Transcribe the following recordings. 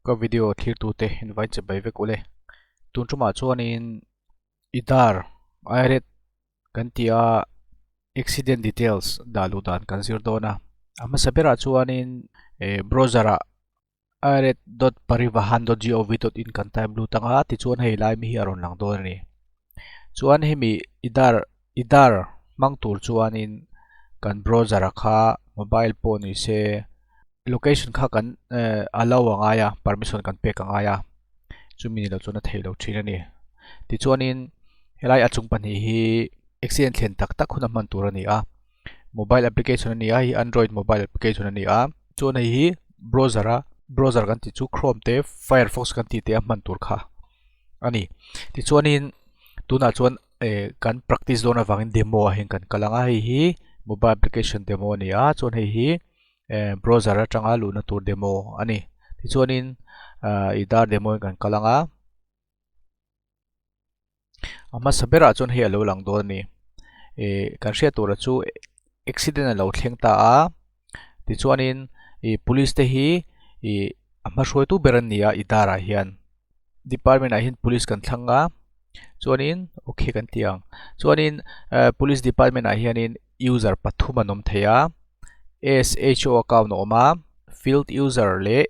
Ka video thlirtute invite che bai vek ule. Tun tumah chuanin idar ired kan tia accident details dah luh dan kan zir dawn a. A hmasa berah chuanin browser ah ired dot parivahan dot gov dot in kan type lut ang a tichuan hei lai mi hi a rawn lang dawn a ni. Chuan hemi idar idar hmang tur chuanin kan browser ah kha mobile pawh ni se location kha kan eh allow a ngai a permission kan pek a ngai a chumi ni lo chuan a theih loh thin a ni. Tichuanin helai a chung pahnih hi accident thlen tak tak hun a hman tur a ni a mobile application a ni a hei android mobile application a ni a chuan hei hi browser a browser kan tih chu chrome te firefox kan tih te a hman tur kha a ni. Tichuanin tunah chuan eh kan practice dawn avangin demo ah hian kan kal ang a hei hi mobile application demo a ni a chuan hei hi eh browser atanga luhna tur demo a ni. Tichuanin ah i dar demo in kan kal ang a a hmasa berah chuan hei a lo lang dawn a ni. Eh kan hriat turah chu accident a lo thleng ta a tichuanin ih police te hi ih a hmahruaitu ber an ni a i darah hian. Department ah hian police kan thlang a chuanin okay kan ti ang chuanin eh police department ah hianin user pathum an awm thei a S_H_O account a awm a field user leh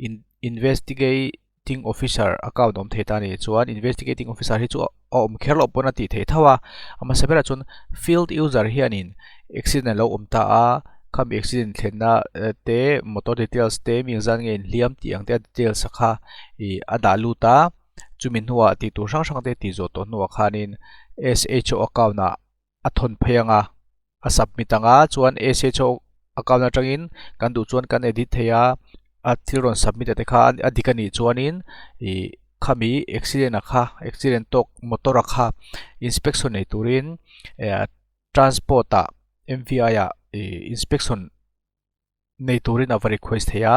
in investigating officer account a awm thei ta a ni chuan investigating officer hi chu a awm kher loh pawn a tih theih tho a a hmasa berah chuan field user hianin accident a lo awm ta a khami accident thlenna te motor details te mi engzat nge inhliam tih ang te a details a kha ih a dah lut a chumi hnuah tih tur hrang hrang te tih zawh tawh hnuah khanin S_H_O account ah a thawn phei ang a a submit ang a chuan S_H_O account atangin kan duh chuan kan edit thei a a thil rawn submit a te kha a dik a nih chuanin ih khami accident a kha accident tawk motor a kha inspection nei turin eh transport ah M_V_I ah ih inspection nei turin a va request thei a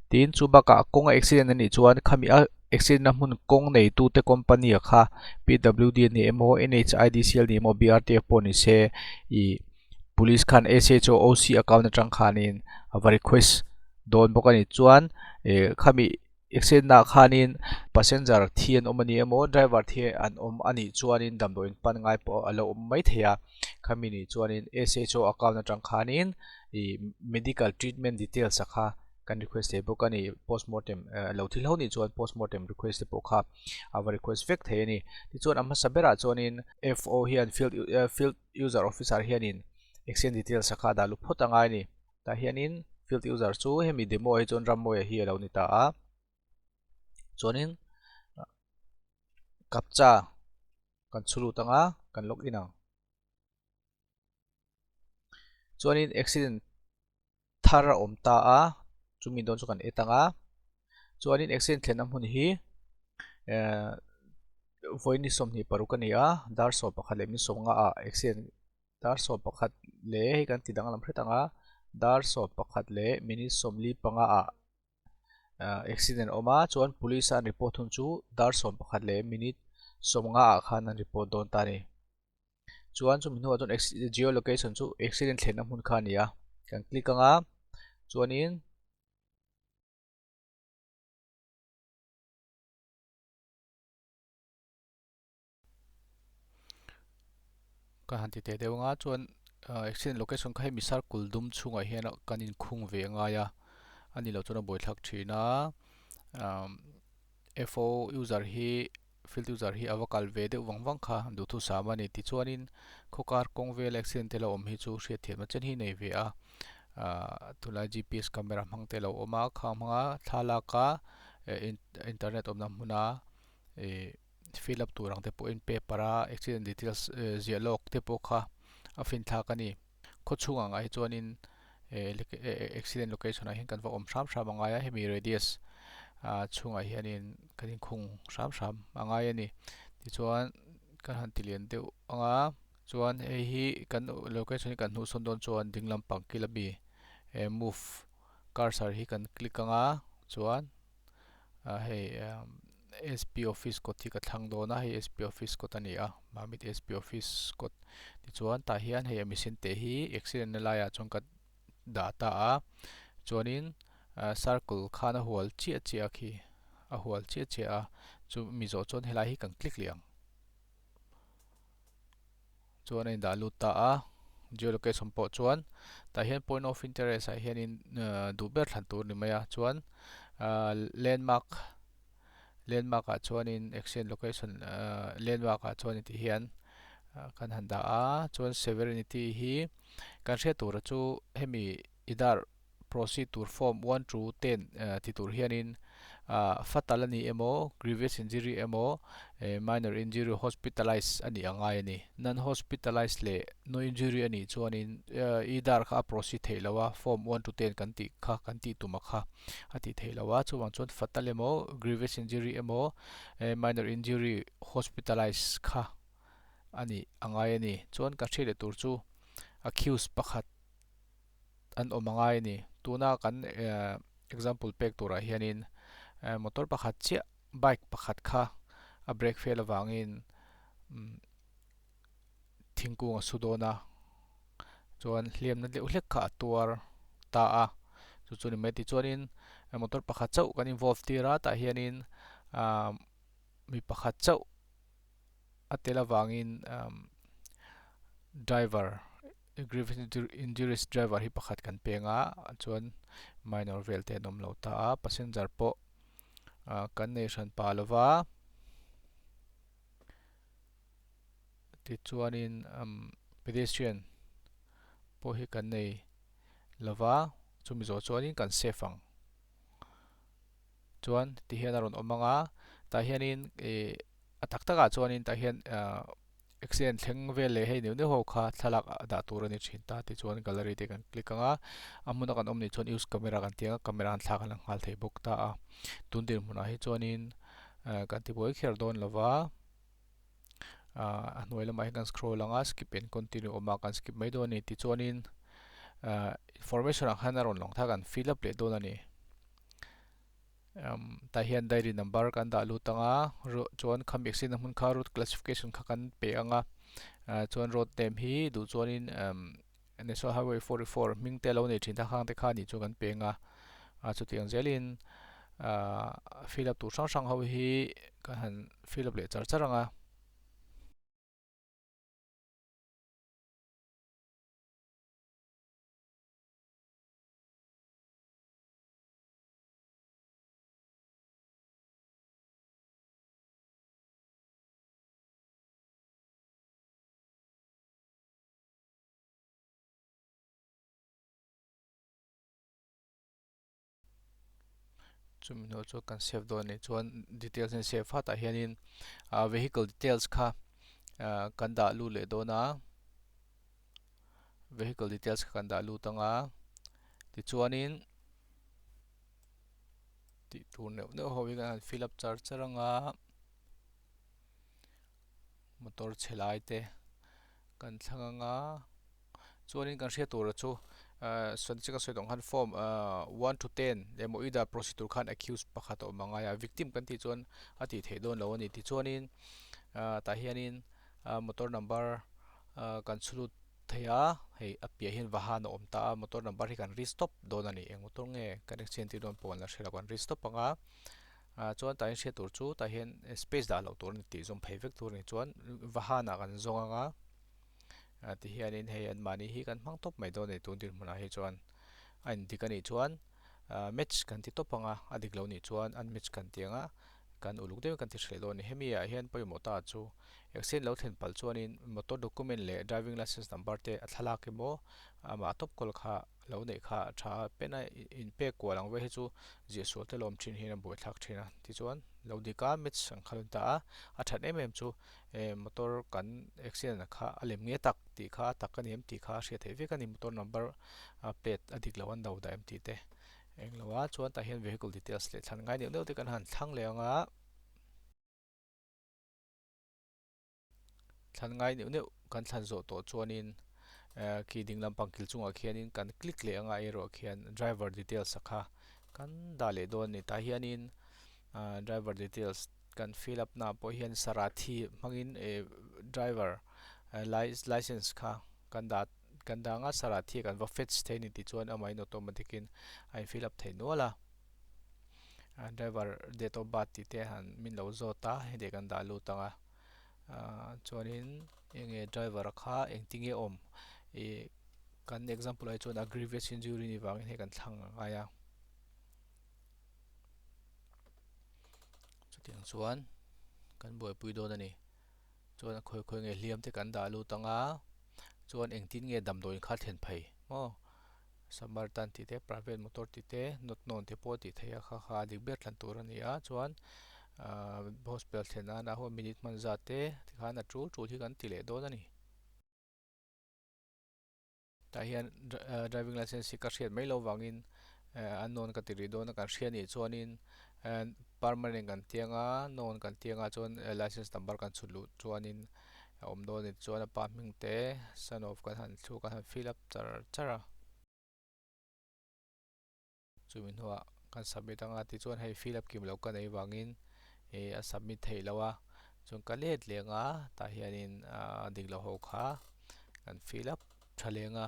tin chu bakah kawng a accident a nih chuan khami a accident na hmun kawng nei tu te company ah kha P_W_D a ni emaw N_H_I_D_C_L ni emaw B_R_T_F pawh ni se ih police khan S_H_O O_C account atang khanin a va request dawn bawk a ni chuan ih khami accident ah khanin passenger thi an awm a ni emaw driver thi an awm a nih chuanin damdawiin pan ngai pawh a lo awm mai thei a khami nih chuanin S_H_O account atang khanin ih medical treatment details a kha kan request thei bawk a ni postmortem eh lo thil ho nih chuan postmortem request te pawh kha a va request vek thei a ni tichuan a hmasa berah chuanin F_O hian field eh field user officer hianin accident details a kha a dah luh phawt a ngai a ni tah hianin field user chu hemi demo ah hi chuan Rammawia hi a lo ni ta a chuanin captcha kan chhu lut ang a kan log in ang. Chuanin accident thar a awm ta a chumi dawn chu kan et ang a chuanin accident thlenna hmun hi ehh vawi ni 26 a ni a dar 11 leh 15 ah accident dar 11 leh hei kan ti danglam hret ang a dar 11 leh minute 45 ah ahh accident a awm a chuan police a an report hun chu dar 11 leh minute 50 ah khan an report dawn ta a ni. Chuan chumi hnuah chuan geo location chu accident thlenna hmun kha a ni a kan click ang a chuanin ka han ti teh deuh ang a chuan accident location kha hemi circle dum chhungah hian kan inkhung ve a ngai a a ni loh chuan a buaithlak thin a F_O user hi field user hi a va kal ve deuh vang vang kha duhthusam a ni. Tichuanin khawkar kawng vel accident te lo awm hi chu hriatthiamna chen hi nei ve a ahh tunlai G_P_S camera hmang te lo awm a khang hmanga thlalak a internet awmna hmuna ih fill up tur ang te pawhin paper a accident details ziah lawk te pawh kha a finthlak a ni. Khaw chhungah ngah hi chuanin accident location ah hian kan va awm hram hram a ngai a hemi radius ah chhungah hianin kan inkhung hram hram a ngai a ni tichuan kan han ti lian deuh ang a chuan hei hi kan location hi kan hnuh sawn dawn chuan ding lampang kil ami move cursor hi kan click ang a chuan ah hei SP office kawt hi ka thlang dawn a hei SP office kawt a ni a Mamit SP office kawt tichuan tah hian hei a machine te hi accident na laiah chuan ka dah ta a chuanin. Circle khan a hual chiah chiah a khi a hual chiah chiah a chu mi zawh chuan helai hi kan click leh ang chuan a indah lut ta a geolocation pawh chuan tah hian point of interest ah hianin duh ber thlan tur a ni mai a chuan landmark landmark ah chuanin accident location landmark ah chuan ti hian kan han dah a chuan severenity hi kan hriat tura chu hemi idar proceed tur form 1 to 10 ti tur hianin fatal a ni emaw grievous injury emaw minor injury hospitalize a nih a ngai a ni. Non hospitalize leh no injury a nih chuanin i dar kha a proceed theih lo a, form 1 to 10 kan tih kha kan tih tum a kha a tih theih lo a, chuvang chuan fatal emaw grievous injury emaw minor injury hospitalize kha a nih a ngai a ni. Chuan ka hriat leh tur chu accused pakhat an awm a ngai a ni. Tuna kan example pek turah hianin motor pakhat chiah bike pakhat kha a brake fail avangin thingkung a su dawn a, chuan hliamna deuh hlek kha a tuar ta a, chu chu ni mai tichuanin motor pakhat chauh kan involve tir a tah hianin mi pakhat chauh a tel avangin driver Grievous injuries driver hi pakhat kan peng a chuan minor vel te an awm lo ta a passenger pawh kan nei hran pah lo va tichuanin pedestrian pawh hi kan nei lo va chumi zawh chuanin kan save ang chuan tihian a rawn awm ang a tah hianin ih a tak takah chuanin tah hian ahh accident thleng vel leh hei neuh neuh ho kha thlalak ah dah tur a ni thin ta tichuan gallery te kan click ang a a hmuna kan awm nih chuan use camera kan ti ang a camera an thlak an la nghal thei bawk ta a tun dinhmunah hi chuanin kan tibuai kher dawn lo va ah a hnuai lamah hian kan scroll ang a skip and continue awm a kan skip mai dawn a ni tichuanin ah information ah khan a rawn lang thak an fill up leh dawn a ni. Tah hian diary number kan dah lut ang a chuan khami accident na hmun kha road classification kha kan pe ang a chuan road name hi duh chuanin national highway 44 hming te lo nei thin ta khang te kha nih chu kan pe ang a chutiang zelin fill up tur hrang hrang ho hi kan han fill up leh char char ang a. Chumi hnuah chuan kan save dawn anih chuan details an save a tah hianin ah vehicle details kha ah kan dah lut leh dawn a vehicle details kha kan dah lut ang a tichuanin tih tur neuh neuh ho hi kan han fill up char char ang a motor chhe lai te kan thlang ang a chuanin kan hriat tur chu ahh sawn chiang a sawi tawh ang khan form ahh one to ten emaw either proceed tur khan accused pakhat a awm a ngai a victim kan tih chuan a tih theih dawn lo a ni tichuanin ahh tah hianin ahh motor number ahh kan chhu lut thei a hei a piah hian vahan a awm ta a motor number hi kan ri stop dawn a ni eng motor nge kan accident tir dawn pawh kan la hre lo kan ri stop ang a ah chuan tah hian hriat tur chu tah hian space dah loh tur a ni tih zawm phei vek tur a ni chuan vahan ah kan zawng ang a ah ti hianin hei an mahni hi kan hmang tawp mai dawn a ni tun dinhmunah hi chuan a indik a nih chuan ah match kan ti tawp ang a a dik lo nih chuan unmatch kan ti ang a kan uluk deuhin kan ti hreh dawn a ni hemi ah hian pawimawh ta chu accident lo thlen palh chuanin motor document leh driving licence number te a thlalak emaw amah tawp kawl kha lo neih kha a tha a pen a inpek kual ang vel hi chu ziah sual te lawm thin hian a buaithlak thin a tichuan lo dik a match ang kha lo ni ta a a that em em chu eh motor kan accident ah kha a lem nge tak tih kha a tak a ni em tih kha a hriat theih vek a ni motor number plate a dik loh an do dah em tih te englo a chuan tah hian vehicle details leh thlan ngai neuh neuh te kan han thlang leh ang a. Thlan ngai neuh neuh kan thlan zawh tawh chuanin eh khi ding lampang kil chungah khianin kan click leh anga erawh khian driver details a kha kan dah leh dawn a ni tah hianin ah driver details kan fill up na pawh hian sarathi hmangin eh driver license kha kan dah. kan dah anga Sarathi ah kan va fetch thei a ni tih chuan amahin automatic in a in fill up thei nual a. Driver date of birth tih te han min lo zawt a hei te kan dah lut ang a chuanin enge driver kha engtin nge awm ih kan example ah hi chuan a grievous injury ni vangin hei kan thlang a ngai a chutiang chuan kan buaipui dawn a ni. Chuan a khawi khawi nge hliam te kan dah lut ang a chuan engtin nge damdawiin kha thlen phei maw Samaritan tih te private motor tih te not known te pawh tih theih a kha kha a dik ber thlan tur a ni a chuan ahh hospital thlen nana ho minute hman zat te tikhan a tul tul hi kan ti leh dawn a ni. Tah hian driving licence hi ka hriat mai loh vangin unknown ka ti rih dawn a kan hria nih chuanin permanent kan ti anga known kan ti anga chuan licence number kan chhut luh chuanin a awm dawn a ni chuan a pa hming te son of kan han thlu kan han fill up char char a. Chumi hnuah kan submit anga tichuan hei fill up kim loh ka nei vangin ih a submit theih loh a chuan ka let leng a tah hianin a dik loh ho kha kan fill up tha leng a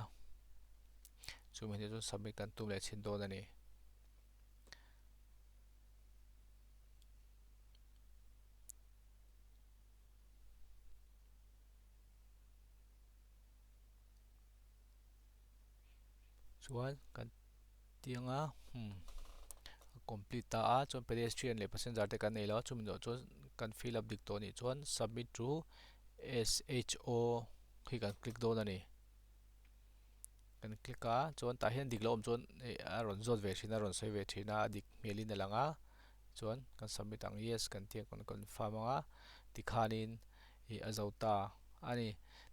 chumi hnuah chuan submit kan tum leh chhin dawn a ni. Chuan kan tiang a hmm a complete ta a chuan pedestrian leh passenger te kan nei lo a chumi zawh chuan kan fill up dik tawh anih chuan submit to S_H_O hi kan click dawn a ni kan click a chuan tah hian dik lo awm chuan ih a rawn zawt ve thin a rawn sawi ve thin a a dik hmelin a lang a chuan kan submit ang yes kan tih a kan confirm ang a tikhanin ih a zo ta a ni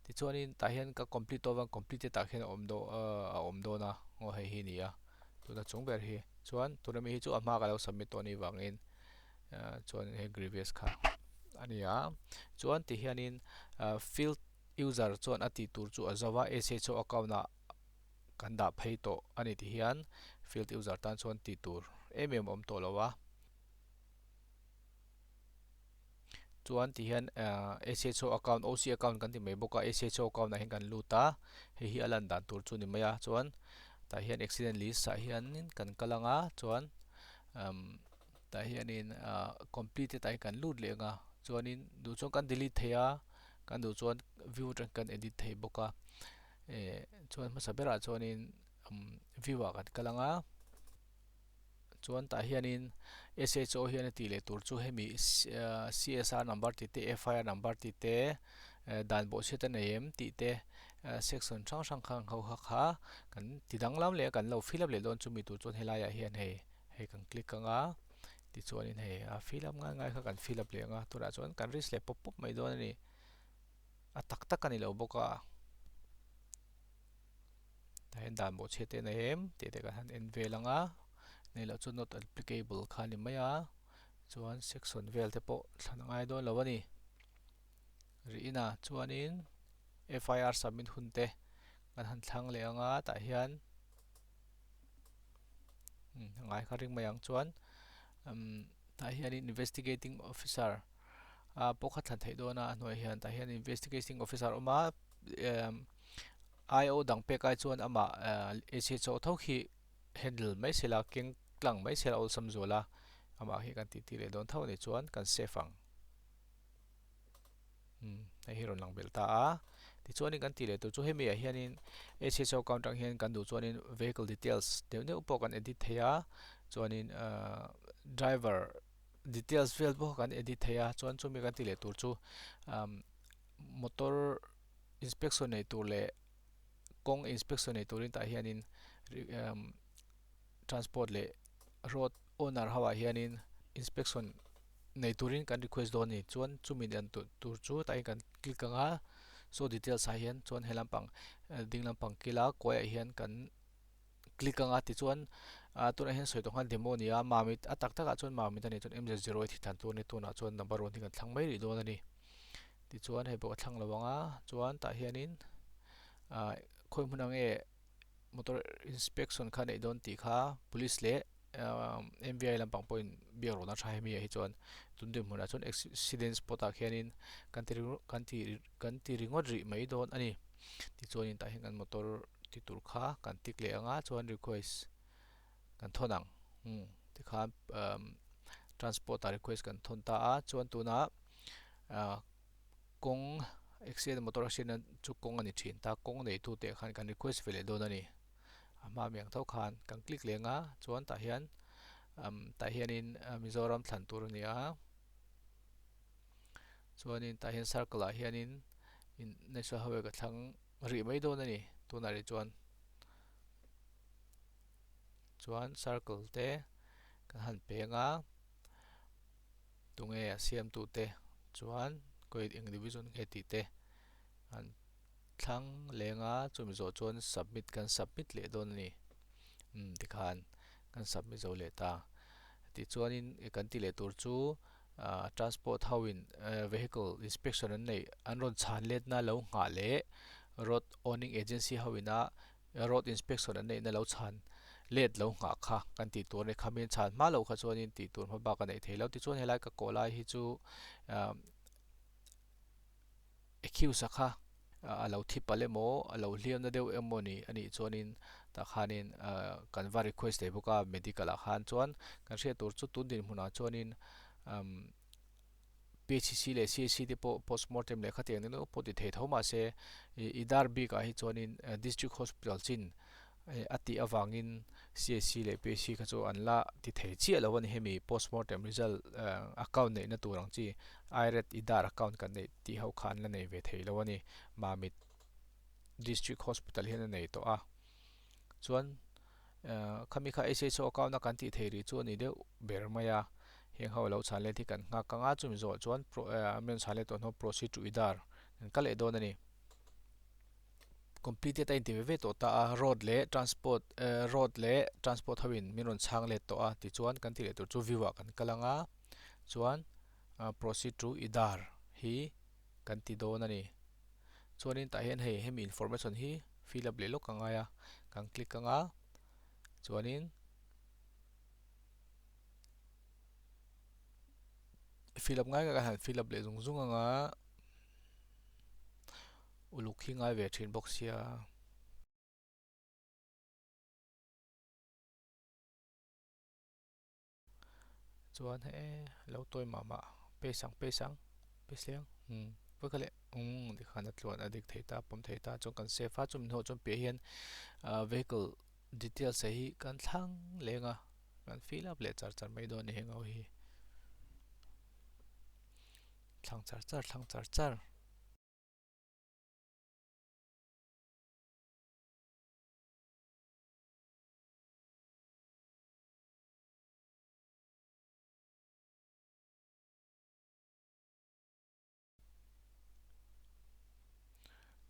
tichuanin tah hian ka complete tawh avang completed ah khian a awm dawn a awm dawn a aw hei hi a ni a tuna chung ber hi chuan tuna mi hi chu a hma ka lo submit tawh anih vangin chuan hei grievous kha a ni a chuan ti hianin field user chuan a tih tur chu a zo a S_H_O account ah kan dah phei tawh a ni ti hian field user tan chuan tih tur em em a awm tawh lo a. Chuan ti hian ahh SHO account OC account kan ti mai bawk a SHO account ah hian kan lut a hei hi a lan dan tur chu a ni mai a chuan tah hian accident list ah hianin kan kal ang a chuan umm tah hianin ahh completed ah hian kan lut leh ang a chuanin duh chuan kan delete thei a kan duh chuan view atang kan edit thei bawk a eh chuan hmasa berah chuanin umm view ah kan kal ang a. Chuan tah hianin SHO hian a tih leh tur chu hemi CSR number tih te FIR number tih te dan bawhchhiat a nei em tih te section hrang hrang kha ang ho kha kha kan ti danglam leh a kan lo fill up leh dawn chumi tur chuan helaiah hian hei hei kan click ang a tichuanin hei a fill up ngai ngai kha kan fill up leh ang a tunah chuan kan risk leh pawp pawp mai dawn a ni a tak tak a ni lo bawk a. Tah hian dan bawhchhiat te a nei em tih te kan han en vel ang a nei loh chu not applicable kha a ni mai a chuan section vel te pawh thlan a ngai dawn lo a ni rih in a chuanin F_I_R submit hun te kan han thlang leh ang a tah hian a ngai kha ring mai ang chuan umm tah hianin investigating officer ah pawh kha thlan theih dawn a a hnuaiah hian tah hian investigating officer a awm a emm I_O dang pek ai chuan amah S_H_O tho khi handle mai se la keng tlang mai se la awlsam zual a amah hi kan tih tir leh dawn tho anih chuan kan save ang umm hei hi rawn lang belh ta a tichuanin kan tih leh tur chu hemi ah hianin S_H_O account atang hian kan duh chuanin vehicle details deuh deuh pawh kan edit thei a chuanin ahh driver details vel pawh kan edit thei a chuan chumi kan tih leh tur chu umm motor inspection nei tur leh kawng inspection nei turin tah hianin umm transport leh road owner ho ah hianin inspection nei turin kan request dawn a ni chuan chumi dan tur chu tah hian kan click ang a saw details ah hian chuan he lampang ding lampang kila kuai ah hian kan click ang a tichuan ah tunah hian sawi tawh khan demo a ni a mamit a tak takah chuan mamit a nih chuan m z zero eight hi thlan tur a ni tunah chuan number one hi kan thlang mai rih dawn a ni tichuan hei pawh a thlang lo ang a chuan tah hianin ah khawi hmun ang nge motor inspection kha neih dawn tih kha police leh ah M V I lampang pawhin biak rawhna tha hemi ah hi chuan tun dinhmunah chuan accident spot ah khianin kan ti kan ti kan ti ringawt rih mai dawn a ni. Tichuanin tah hian kan motor ti tur kha kan tick leh ang a chuan request kan thawn ang umm tikhan umm transport ah request kan thawn ta a chuan tunah ah kawng accident motor accident chu kawng a ni thin ta kawng neitu te khan kan request ve leh dawn a ni a hma mi ang tho khan kan click leh ang a chuan tah hian umm tah hianin Mizoram thlan tur a ni a. Chuanin tah hian circle ah hianin in national highway ka thlang rih mai dawn a ni tunah rih chuan chuan circle te kan han peng a tunge a siam tu te chuan kawih eng division nge tih te an thlang leng a chumi zawh chuan submit kan submit leh dawn a ni umm tikhan kan submit zo leh ta tichuanin kan ti leh tur chu ah transport ho in vehicle inspection an neih an rawn chhan letna lo nghah leh road owning agency ho ina road inspection an neihna lo chhan let lo nghah kha kan tih tur a ni khami an chhan hma loh kha chuanin tih tur hma bak a neih theih loh tichuan helai ka kawh lai hi chu ah accused a kha a lo thi palh emaw a lo hliam na deuh emaw ni a nih chuanin tah khanin ahh kan va request thei bawk a medical ah khan chuan kan hriat tur chu tun dinhmunah chuanin umm P H C leh C H C te pawh postmortem leh khatiang nen pawh ti thei tho mahse ih i dar bik ah hi chuanin district hospital chin a tih avangin C H C leh P H C kha chu an la ti thei chiah lo a ni hemi postmortem result account neihna tur ang chi I R A D i dar account kan neih tih ho kha an la nei ve thei lo a ni Mamit district hospital hian a nei tawh a chuan khami kha S H O account a kan tih theih rih chu a ni deuh ber mai a heng ho lo chhan let hi kan nghak ang a chumi zawh chuan an rawn chhan let tawh hnuah proceed to idar kan kal leh dawn a ni. Completed a inti ve ve tawh ta a road leh transport eh road leh transport ho in min rawn chhang let tawh a tichuan kan tih leh tur chu view ah kan kal ang a chuan proceed to idar hi kan ti dawn a ni chuanin tah hian hei hemi information hi fill up leh lawk a ngai a kan click ang a chuanin fill up ngai ngai kan han fill up leh zung zung ang a. Uluk hi ngai ve thin bawk sia. Chuan he lo tawi mah mah paste ang paste ang paste leh ang umm vawi kha leh umm tikhan a tluan a dik thei ta pawm thei ta chuan kan save a chumi hnuah chuan piah hian ah vehicle details te hi kan thlang leng a kan fill up leh char char mai dawn a ni heng ho hi thlang char char thlang char char.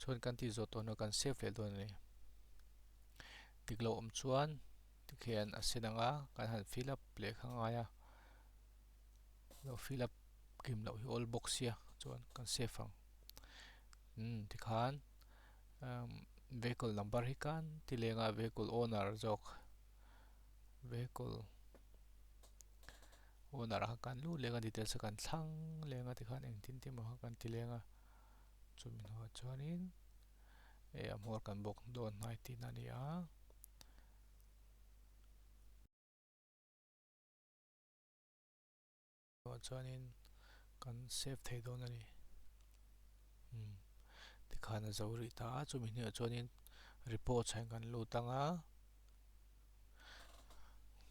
Chuan kan tih zawh tawh hnuah kan save leh dawn a ni. Dik loh awm chuan tikhian a sen ang a, kan han fill up leh kha ngai a. Lo fill up kim loh hi awl bawk sia chuan kan save ang. Umm tikhan umm vehicle number hi kan ti leng a vehicle owner zawk vehicle owner ah khan kan lut leng a details a kan thlang leng a tikhan engtin te emaw kha kan ti leng a chumi hnuah chuanin eh a hmawr kan bawk dawn hnai tihna a ni a. Tah chuanin kan save thei dawn a ni umm tikhan a zo rih ta a chumi hnuaiah chuanin report ah hian kan lut ang a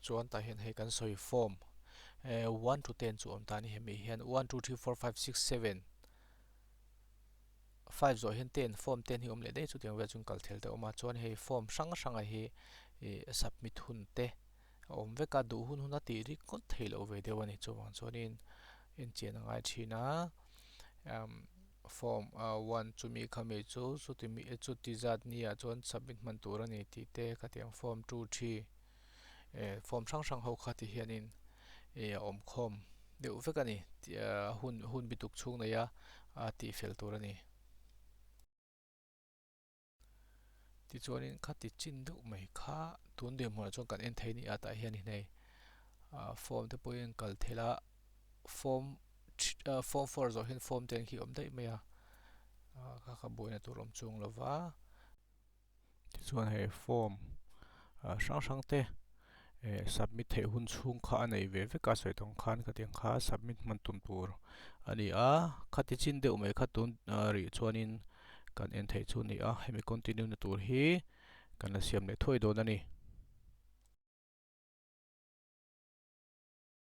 chuan tah hian hei kan sawi form eh one to ten chu awm ta a ni hemi hian one two three four five six seven five zawh hian ten form ten hi awm leh daih chutiang vel chuan kal thel te a awm a chuan hei form hrang hrang ah hi ih submit hun te. a awm vek a duh hun hun a tih rik ngawt theih loh ve deuh a ni chuvang chuanin enchian a ngai thin a umm form ah one chumi khami chu chuti mi chuti zat ni ah chuan submit hman tur a ni tih te khatiang form two three eh form hrang hrang ho kha ti hianin ih a awm khawm deuh vek a ni tih ah hun hun bituk chhung nei a a tih fel tur a ni. Tichuanin khati chin deuh mai kha tun dinhmunah chuan kan en thei a ni a tah hian hei ah form te pawhin kal theih a form form four zawh hian form ten khi a awm daih mai a. Ah kha kha buaina tur awm chung lova tichuan hei form ah hrang hrang te eh submit theih hun chhung kha a nei ve vek a sawi tawng khan khatiang kha submit hman tum tur a ni a khati chin deuh mai kha tun ah rih chuanin kan en theih chu a ni a hemi continue na tur hi kan la siam leh thuai dawn a ni.